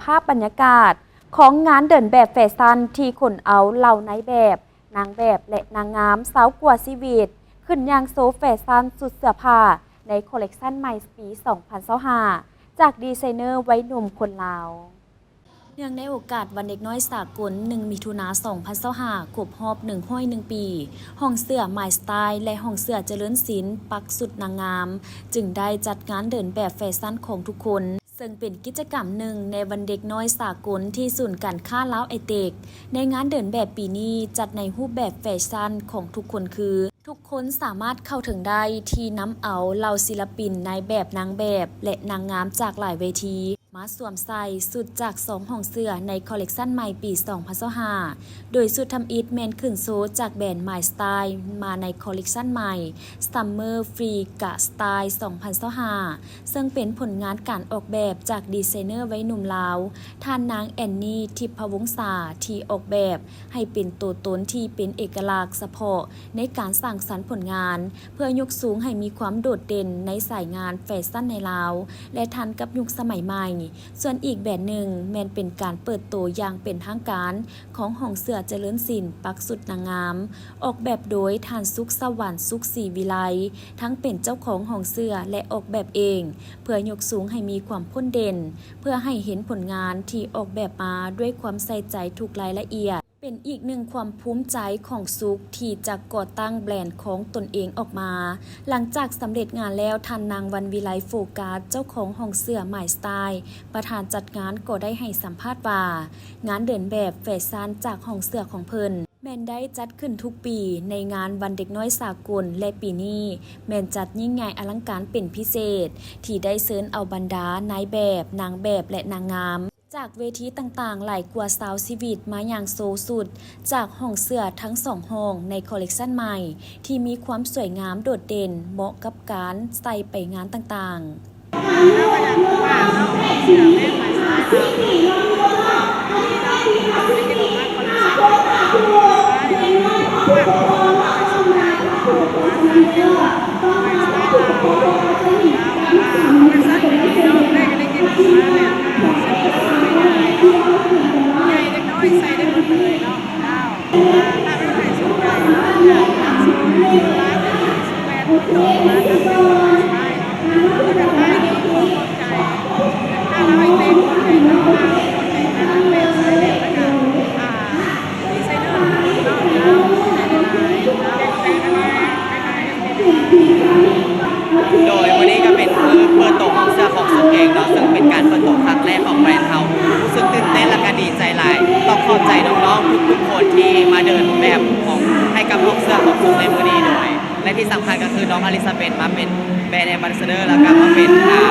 ພາບບັນຍາກາດຂອງງານເດີນແບບແຟຊັນທີ່ຂົນເອົາເຫຼົ່ານາຍແບບ, ນາງແບບ ແລະ ນາງງາມຊາວກວ່າຊີວິດ ຂຶ້ນຍ່າງໂຊແຟຊັນຊຸດເສື້ອຜ້າໃນຄໍເລັກຊັນໃໝ່ປີສອງພັນຊາວຫ້າ ຈາກດີໄຊເນີໄວໜຸ່ມຄົນລາວ. ເນື່ອງໃນໂອກາດວັນເດັກນ້ອຍສາກົນ ໜຶ່ງ ມິຖຸນາ ສອງພັນຊາວຫ້າ ຄົບຮອບ ໜຶ່ງຮ້ອຍໜຶ່ງ ປີ, ຫ້ອງເສື້ອ My Style ແລະ ຫ້ອງເສື້ອ ຈະເລີນສິນ ປັກຊຸດນາງງາມ ຈຶ່ງໄດ້ຈັດງານເດີນແບບແຟຊັນຂອງທຸກຄົນ ເຊິ່ງເປັນກິດຈະກຳໜຶ່ງໃນວັນເດັກນ້ອຍສາກົນທີ່ສູນການຄ້າລາວໄອເຕັກ. ໃນງານເດີນແບບປີນີ້ ຈັດໃນຮູບແບບແຟຊັນຂອງທຸກຄົນຄື ທຸກຄົນສາມາດເຂົ້າເຖິງໄດ້ທີ່ນຳເອົາເຫຼົ່າສິລະປິນນາຍແບບ, ນາງແບບ ແລະ ນາງງາມຈາກຫຼາຍເວທີ ມາສວມໃສ່ຊຸດຈາກສອງຫ້ອງເສື້ອໃນຄໍເລັກຊັນໃໝ່ປີສອງພັນຊາວຫ້າ ໂດຍຊຸດທຳອິດແມ່ນຂຶ້ນໂຊຈາກແບຣນ My Style ມາໃນຄໍເລັກຊັນໃໝ່ Summer Freak Style ສອງພັນຊາວຫ້າ ເຊິ່ງເປັນຜົນງານການອອກແບບຈາກດີໄຊເນີໄວໜຸ່ມລາວ ທ່ານນາງ ແອນນີ ທິບພະວົງສາ ທີ່ອອກແບບໃຫ້ເປັນໂຕຕົນທີ່ເປັນເອກະລັກສະເພາະໃນການສ້າງສັນຜົນງານ ເພື່ອຍົກສູງໃຫ້ມີຄວາມໂດດເດັ່ນໃນສາຍງານແຟຊັນໃນລາວ ແລະ ທັນກັບຍຸກສະໄໝໃໝ່. ສ່ວນອີກແບຣນໜຶ່ງແມ່ນເປັນການເປີດໂຕຢ່າງເປັນທາງການຂອງຫ້ອງເສື້ອຈະເລີນສິນປັກຊຸດນາງງາມ ອອກແບບໂດຍທ່ານ ສຸກສະຫວັນ ສຸກສີວິໄລ ທັງເປັນເຈົ້າຂອງຫ້ອງເສື້ອ ແລະ ອອກແບບເອງ ເພື່ອຍົກສູງໃຫ້ມີຄວາມໂດດເດັ່ນ ເພື່ອໃຫ້ເຫັນຜົນງານທີ່ອອກແບບມາດ້ວຍຄວາມໃສ່ໃຈທຸກລາຍລະອຽດ. ເປັນອີກໜຶ່ງຄວາມພູມໃຈຂອງສຸກທີ່ຈະກໍ່ຕັ້ງແບຣນຂອງຕົນເອງອອກມາ. ຫຼັງຈາກສຳເລັດງານແລ້ວ, ທ່ານນາງ ວັນວິໄລ ໂຟກັສ ເຈົ້າຂອງຫ້ອງເສື້ອ My Style ປະທານຈັດງານກໍໄດ້ໃຫ້ສຳພາດວ່າ ງານເດີນແບບແຟຊັນຈາກຫ້ອງເສື້ອຂອງເພິ່ນ ແມ່ນໄດ້ຈັດຂຶ້ນທຸກປີໃນງານວັນເດັກນ້ອຍສາກົນ ແລະ ປີນີ້ແມ່ນຈັດຍິ່ງໃຫຍ່ອະລັງການເປັນພິເສດ ທີ່ໄດ້ເຊີນເອົາບັນດານາຍແບບ, ນາງແບບ ແລະ ນາງງາມ ຈາກເວທີຕ່າງໆຫຼາຍກວ່າຊາວຊີວິດມາຍ່າງໂຊຊຸດຈາກຫ້ອງເສື້ອທັງສອງຫ້ອງໃນຄໍເລັກຊັນໃໝ່ ທີ່ມີຄວາມສວຍງາມໂດດເດັ່ນ ເໝາະກັບການໃສ່ໄປງານຕ່າງໆ. ໂດຍມື້ນີ້ກໍເປັນມື້ເປີດໂຕຫ້ອງເສື້ອຂອງສຸກເອງເນາະ, ເຊິ່ງເປັນການເປີດໂຕຄັ້ງແລກຂອງແບຣນເຮົາ. ຮູ້ສຶກຕື່ນເຕັ້ນ ແລະ ກໍດີໃຈຫຼາຍ. ຕ້ອງຂອບໃຈນ້ອງໆທຸກໆຄົນທີ່ມາເດີນແບບຂອງ ໃຫ້ກັບຫ້ອງເສື້ອຂອງສຸກໃນມື້ນີ້ໂດຍ ແລະ ທີ່ສຳຄັນກໍຄືນ້ອງອາລິຊາເບັດມາເປັນແບຣນແອມບາສເດອ ແລ້ວກໍມາເປັນ ອ່າ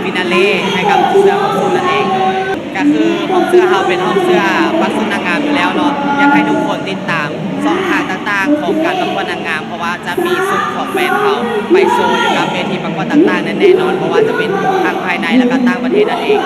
ຟິນາເລໃຫ້ກັບຫ້ອງເສື້ອຂອງສຸກນັ້ນເອງໂດຍ ກໍຄືຫ້ອງເສື້ອເຮົາເປັນຫ້ອງເສື້ອປັກຊຸດນາງງາມຢູ່ແລ້ວເນາະ. ຢາກໃຫ້ທຸກຄົນຕິດຕາມຊ່ອງທາງຕ່າງໆຂອງການປະກວດນາງງາມ ເພາະວ່າຈະມີຊຸດຂອງແບຣນເຮົາໄປໂຊຢູ່ກັບເວທີປະກວດຕ່າງໆນັ້ນແນ່ນອນ ບໍ່ວ່າຈະເປັນທັງພາຍໃນ ແລະ ກໍຕ່າງປະເທດນັ້ນເອງ.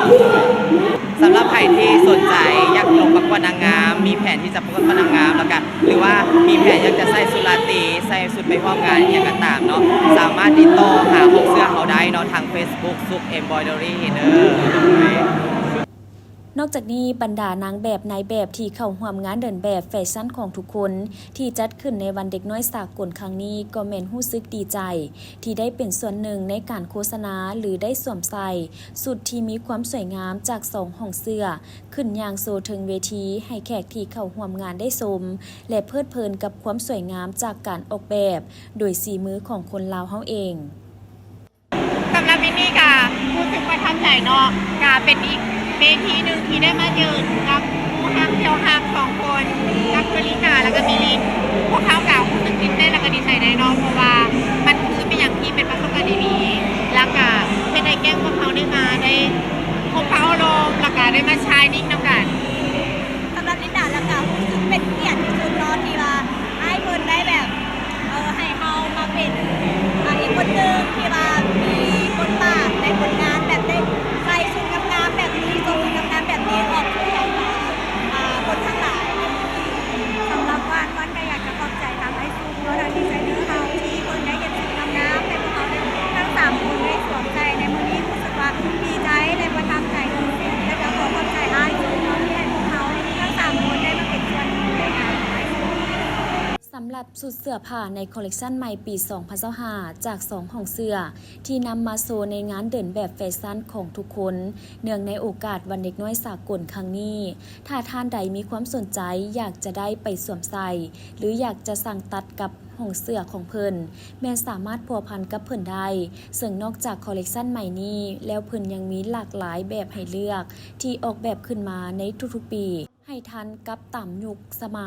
ສຳລັບໃຜທີ່ສົນໃຈຢາກລົງປະກວດນາງງາມ ມີແຜນທີ່ຈະປະກວດນາງງາມ ແລ້ວກໍ ຫຼືວ່າມີແຜນຢາກຈະໃສ່ຊຸດລາຕີ ໃສ່ຊຸດໄປຮ່ວມງານອີ່ຫຍັງກໍຕາມເນາະ ສາມາດຕິດຕໍ່ຫາຫ້ອງເສື້ອເຮົາໄດ້ເນາະ ທາງເຟສບຸກ ສຸກເອັມບອຍເດີຣີເດີ. ນອກຈາກນີ້, ບັນດານາງແບບ, ນາຍແບບທີ່ເຂົ້າຮ່ວມງານເດີນແບບແຟຊັນຂອງທຸກຄົນທີ່ຈັດຂຶ້ນໃນວັນເດັກນ້ອຍສາກົນຄັ້ງນີ້ ກໍແມ່ນຮູ້ສຶກດີໃຈທີ່ໄດ້ເປັນສ່ວນໜຶ່ງໃນການໂຄສະນາ ຫຼື ໄດ້ສວມໃສ່ຊຸດທີ່ມີຄວາມສວຍງາມຈາກສອງຫ້ອງເສື້ອ ຂຶ້ນຍ່າງໂຊເທິງເວທີໃຫ້ແຂກທີ່ເຂົ້າຮ່ວມງານໄດ້ຊົມ ແລະ ເພີດເພີນກັບຄວາມສວຍງາມຈາກການອອກແບບໂດຍສີມືຂອງຄົນລາວເຮົາເອງ. ສຳລັບມິນນີ້ກະຮູ້ສຶກປະທັບໃຈເນາະ, ກະເປັນອີກເວທີໜຶ່ງທີ່ໄດ້ມາເຈີກັບຄູ່ຮັກທ່ຽວຮັກສອງຄົນ ກັບເກີລິກາ ແລ້ວກະມິລິນ. ພວກເຮົາກະຮູ້ສຶກຕື່ນເຕັ້ນ ແລ້ວກະດີໃຈແນ່ນອນ ເພາະວ່າມັນຄືເປັນຫຍັງທີ່ເປັນປະສົບການທີ່ດີ ແລ້ວກະເຮັດໃຫ້ແກ້ງພວກເຮົາໄດ້ມາ ໄດ້ ພົບປະໂອ້ລົມ ແລ້ວກະໄດ້ມາຊາຍນິງນຳກັນ. ສຳລັບລິນດາແລ້ວກະຮູ້ສຶກເປັນກຽດທີ່ສຸດເນາະ ທີ່ວ່າອ້າຍເພິ່ນໄດ້ແບບ ເອີ ໃຫ້ເຮົາມາເປັນ ອາ ອີກຄົນໜຶ່ງທີ່ວ່າມີບົດບາດໃນຜົນງານ ແບບໄດ້ໃສ່ຊຸດງາມໆແບບນີ້ ໂຊງາມໆແບບນີ້ ອອກສູ່ ອາ ຄົນທັງຫຼາຍ. ສຳລັບວັນ ວັນກະຢາກຈະຂອບໃຈທາງອ້າຍ ເພາະວ່າດີໄຊເນີເຮົາທີ່ເພິ່ນໄດ້ເຮັດຊຸດງາມໆໃຫ້ພວກເຮົາໄດ້ທັງສາມຄົນໄດ້ສວມໃສ່ໃນມື້ນີ້ ຮູ້ສຶກວ່າດີໃຈ ແລະ ປະທັບໃຈທີ່ສຸດ ແລະ ກໍຂໍຂອບໃຈອ້າຍ ກັບຊຸດເສື້ອຜ້າໃນຄໍເລັກຊັນໃໝ່ປີສອງພັນຊາວຫ້າ ຈາກສອງຫ້ອງເສື້ອ ທີ່ນຳມາໂຊໃນງານເດີນແບບແຟຊັນຂອງທຸກຄົນ ເນື່ອງໃນໂອກາດວັນເດັກນ້ອຍສາກົນຄັ້ງນີ້. ຖ້າທ່ານໃດມີຄວາມສົນໃຈຢາກຈະໄດ້ໄປສວມໃສ່ ຫຼື ຢາກຈະສັ່ງຕັດກັບຫ້ອງເສື້ອຂອງເພິ່ນ ແມ່ນສາມາດພົວພັນກັບເພິ່ນໄດ້, ເຊິ່ງນອກຈາກຄໍເລັກຊັນໃໝ່ນີ້ແລ້ວ ເພິ່ນຍັງມີຫຼາກຫຼາຍແບບໃຫ້ເລືອກ ທີ່ອອກແບບຂຶ້ນມາໃນທຸກໆປີ ໃຫ້ທັນກັບຕາມຍຸກສະໄໝ.